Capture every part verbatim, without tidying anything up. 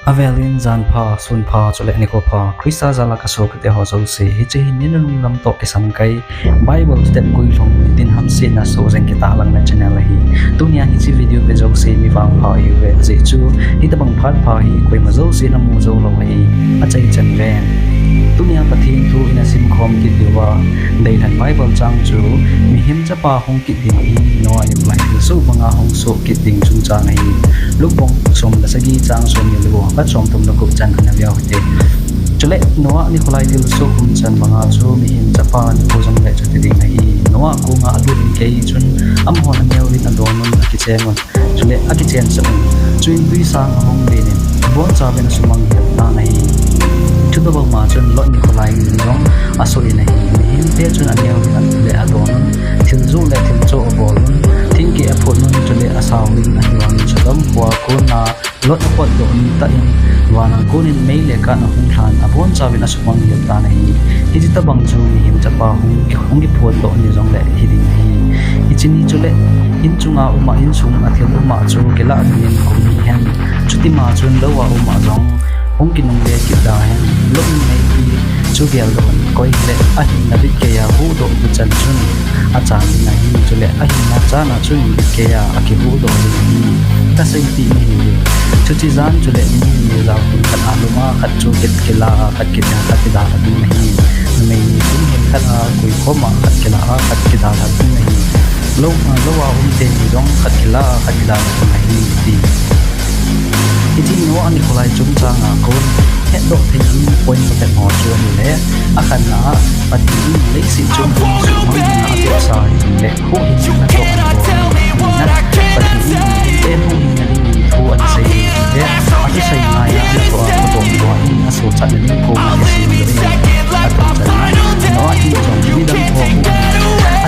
Avelin jan pha, sun pha, chule nikho pha, Christa jal a kasopi teho jouse, hiche hi ninunung lam toh kisam kai, Bible step guilhung, nitin hamsetna soh jeng kitahlangna channel ahi. Tunia hiche video ve jouse mi vangpha ihiuve, ajeh chu, hitobang phat pha hi koima jousen amu joulou ahi, achaichan ven. Tunia Pathen thu ina simkhom kit diuva, deilhen Bible chang chu, mihem chapa hung kit ding hi, Noah nikho lai thilsoh banga hung soh kit ding chungchang ahi. Luke bung som le sagi chang som ni le gup apat som thum le gup chan ana veu hite. Chule Noah nikho lai thilsoh umchan banga chu mihem chapa nikho jongle chuti ding ahi. Noah konga alut migei chun amahon aneuvin adonun akicheng un. Chule akichensah un. Chuin twisang ahung lenin abonchauvin asumang hel tan ahi. Chutobang ma chun Lot nikho lai in jong asoh in ahi. Mihemte chun aneuvin le adonun, thil joh le thil choh abol un, thingkeh aphut un, chule asauvin ahi vangin Sodom khua kona Lot apotdoh nitah in, vana konin mei le kath ahung lhan, abonchauvin asumang hel tan ahi. Hiche tobang chu mihem chapa hung, hung kiphutdoh ni jongle hiding ahi. Hiche ni chule in chunga uma, insung a thil uma chu kilah dingin kum hih hen. Chutima chun louva uma jong hung kinungle kit da hen. Lot in meipi chu geldoh in koi le ahinna bitkeiya huhdoh bu chan chun achan ding ahi, chule ahinna chana chun bitkeiya akihuhdoh ding ahi, kaseipeh nahiuve. Chuche jan chule ni ni jao kum khat a luma khat chu kit kila a khat kit a khat kidalha ding ahi. Numei ni kum hin khat a koi khoma khat kila a khat kidalha ding ahi. Lou, louva um teni jong khat kila a khat kidalha ding ahi, ati. Hiche Noah nikho lai chungchanga kon hetdoh thei ding point phabep ho chu ahile, akhatna a, Pathen in leiset chungnung suhmang dingin atohsa ahi le, huhhingna natoh ahi bou ahi. Pathen in mihemte huhhingna dingin thu anasei ahi le, athusei ngaiya anatoh a, Noah in asochatna ding kong akisem doh in, athumchanna, Noah in jong midang ho huhhingna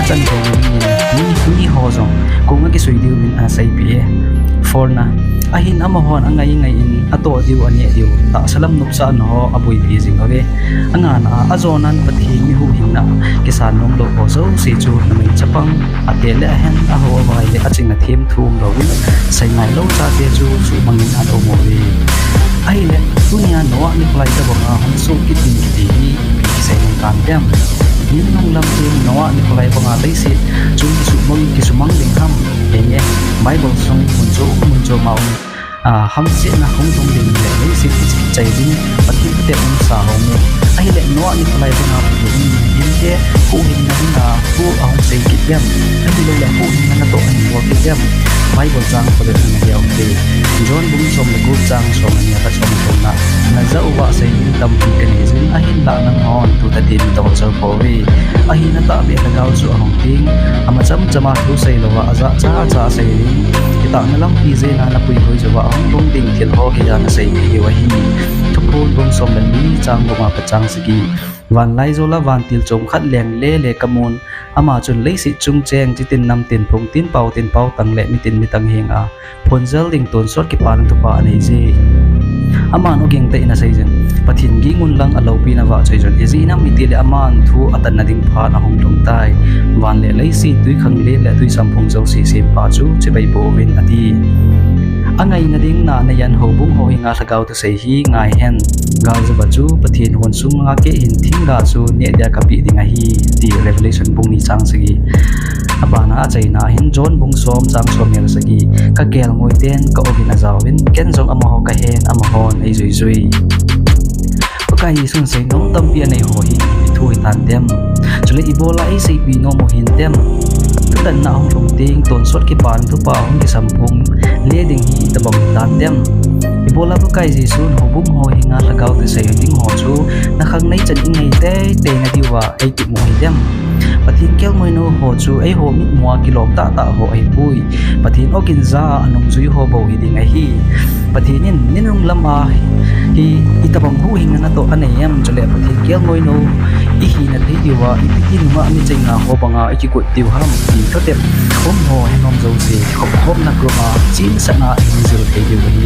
achan theina dingin, mi, miho jong kong akisui diuvin anaseipeh e. Fourna, ahin amahon angai ngai in atoh diu aneh diu tahsa lam nopsahna ho aboipi jing uve. Angana a, ajonan Pathen mi huhhingna kisan nomlou ho jouse chu numei chapang, ate le ahen, aho avai le aching athem thu umlouvin, seingai lou chate chu suhmangin ana um uve. Ahile, tunia Noah nikho lai tobanga hung soh kit ding kiti hi ipi kisei nom tantem? Ninunung lam in Noah nikho lai banga leiset chu kisumang, kisumang ding ham? Henge, Bible sung mun chom mun choma um, a, hamsetna hung lhung ding le leiset kichai ding Pathen thutep umsa aume. Ahile Noah nikho lai banga Pathen in mihemte huhhingna dinga thu ahung sei kit em? Ahiloule huhhingna natoh ahin bol kit em? Bible chang phabep ana veu hite. John bung som le gup chang som le ni apat som le thumna, najah uva seiding tampi kaneijin, ahinlah nanghon thutah din natoh jou pouve. Ahin atahbeh lhagao chu ahung teng, amacham chama thusei louva ajah chacha asei ding, kitahna lampi jena napuihoi jouva ahung lhung ding thil ho keiya naseipeh diu ahi. Thuphon bung som le ni chang gup apat chang sagi, vanlaijol a vantil chom khat leng lele kamun, ama chun leiset chung cheng chitin namtin phungtin pautin pautang le mitin mitang henga phonjal ding tonsot kipana thupha aneije. Aman ogin tah in aseijin, Pathen gingun lang aloupina vahchoi jun, ijeh inem itile aman thu atanna ding phat ahung lhung tai. Van le leiset, twikhanglen le twisamphong jouse sempa chu chibai bouvin ati. Angaina ding nahna jan houbung ho henga lhagao thusei hi ngaihen. Galjeva chu Pathen hon sunga keihin thingga chu neh dia kapeh ding ahi, ti Revelation bung ni chang sagi. Abana achaina hin John bung som chang somni le sagi, kakelngoiten ka-ogin ajaovin, ken jong amaho kahen, amahon eijuijui. Pakai Jesun seinom tampi anei ho hi ipi thu hitantem? Chule ibola eiseipeh nom u hintem? Thutanna ahung lhung teng tonsot kipana thupha hung kisamphong le ding hi itobang hitantem? Ibola Pakai Jesun houbung ho henga lhagao thusei ding ho chu nakhangnei chan ingai teitei nadiuva eitipmo hitem? Pathen kelngoi nou ho chu eiho mitmua kilom tahtah ho ahipoi. Pathen ogin ja a anungjui ho bou hiding ahi. Pathen in ninunung lama hi itobang huhhingna natoh anei em? Chule Pathen kelngoi nou ihina thei diuva ipi ti nungah miching a ho banga ikigot diu ham ti thutep um ho henom jouse kikhopkhomna group a chensatna ihung jil thei diu ahi.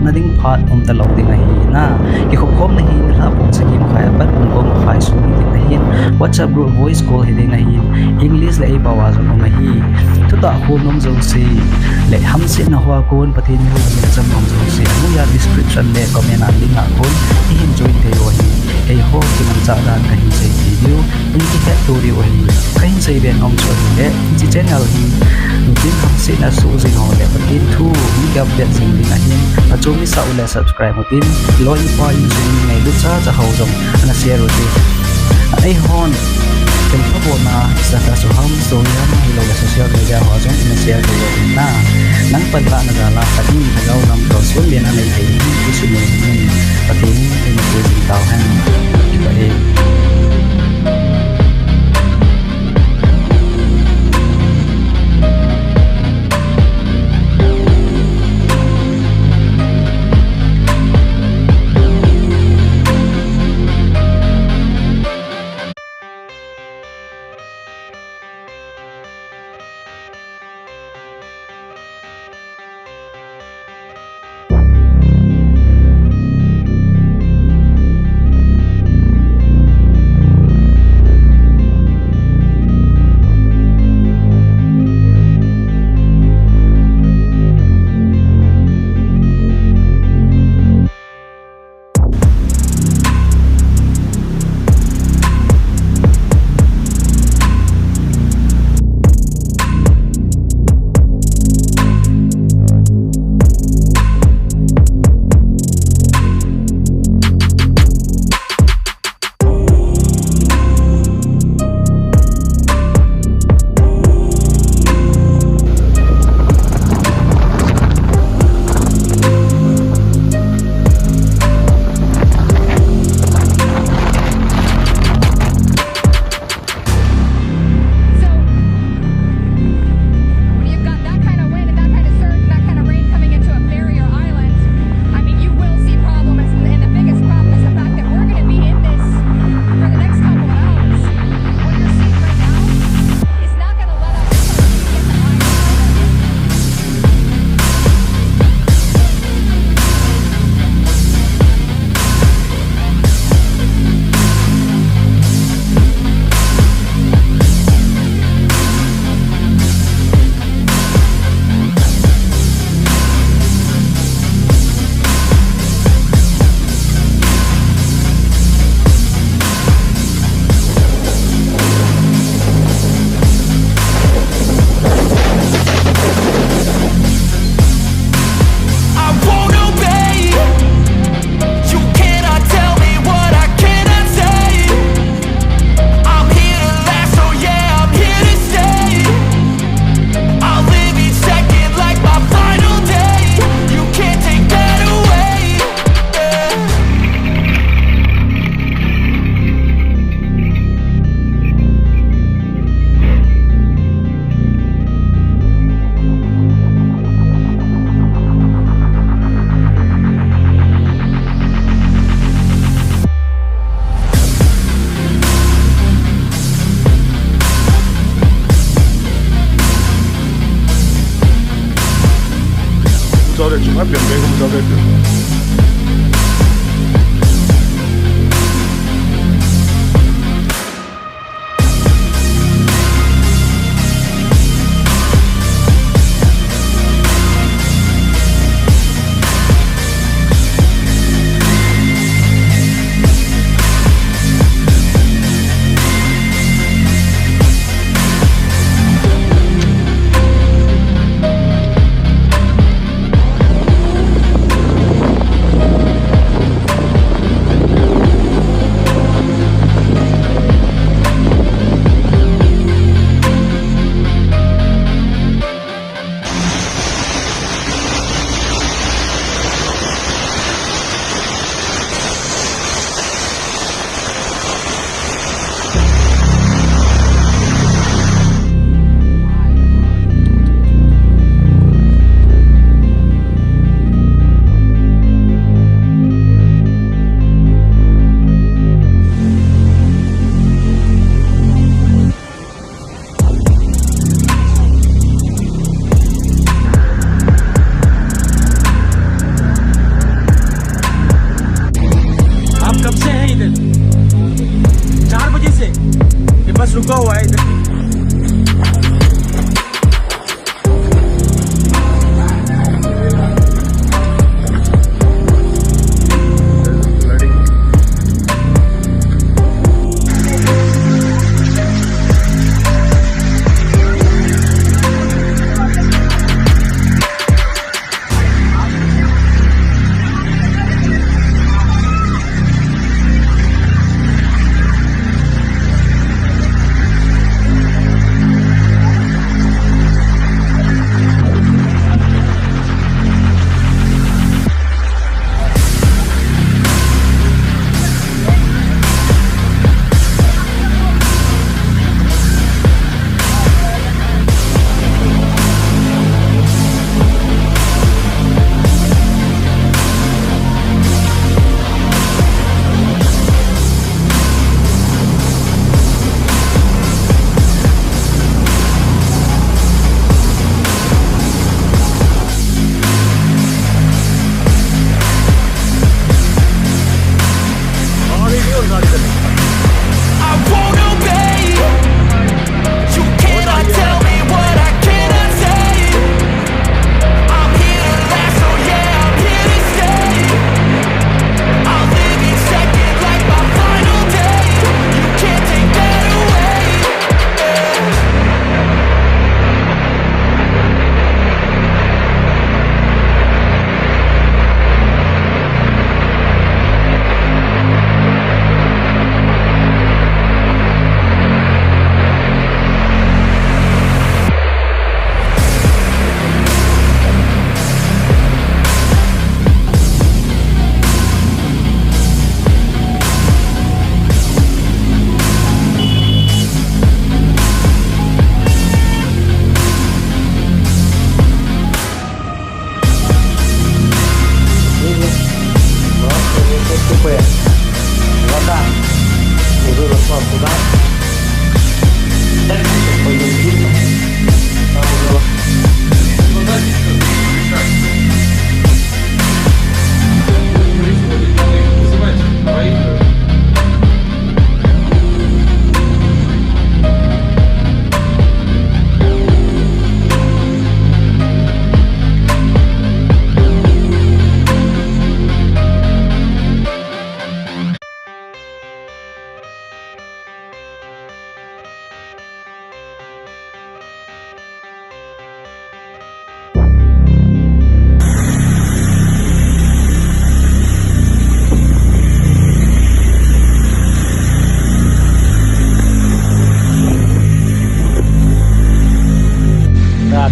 kikhup na ding phat um talou ding ahi na. Kikhup khom na hi nilhah pung sagi makhai apat pung ko makhai sung hi ding ahin. WhatsApp group voice call hi ding ahin. English le eipao a jong um ahi. Thutah khol nom jouse le hamsetna hoa kon Pathen in eihuhhing cham nom jouse, anuiya description le comment a link a kon ihin join thei u ahi. Eiho kimanchah dan kahin sei thei diu, in kihetto diu ahi. Kahin seibe nom chu ahile, hiche channel hi niteng hamsetna soh jing ho le Pathen thu mi ki-update jing ding ahin. Achom isah u le subscribe utin, loi pa in sum ngailut chacha ho jong ana share ute. Eihon thilpha bolna status u ham, story ham, ahilouleh social media hoa jong ina share thei u ahi na. Nang panlahna jal a Pathen in lhagao lam toh sunbena nei thei hi isumil in, Pathen in eina pui jing tauhen. Kipah e. So, when you've got that kind of wind and that kind of surge and that kind of rain coming into a barrier island, I mean, you will see problems. And, and the biggest problem is the fact that we're gonna be in this for the next couple of hours. What you're seeing right now is not gonna let up until we get the line. I won't obey. You cannot tell me what I cannot say. I'm here to last, oh yeah, I'm here to stay. I'll live each second like my final day. You can't take that away. Yeah.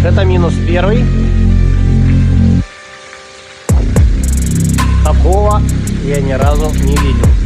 Это минус первый. Такого я ни разу не видел.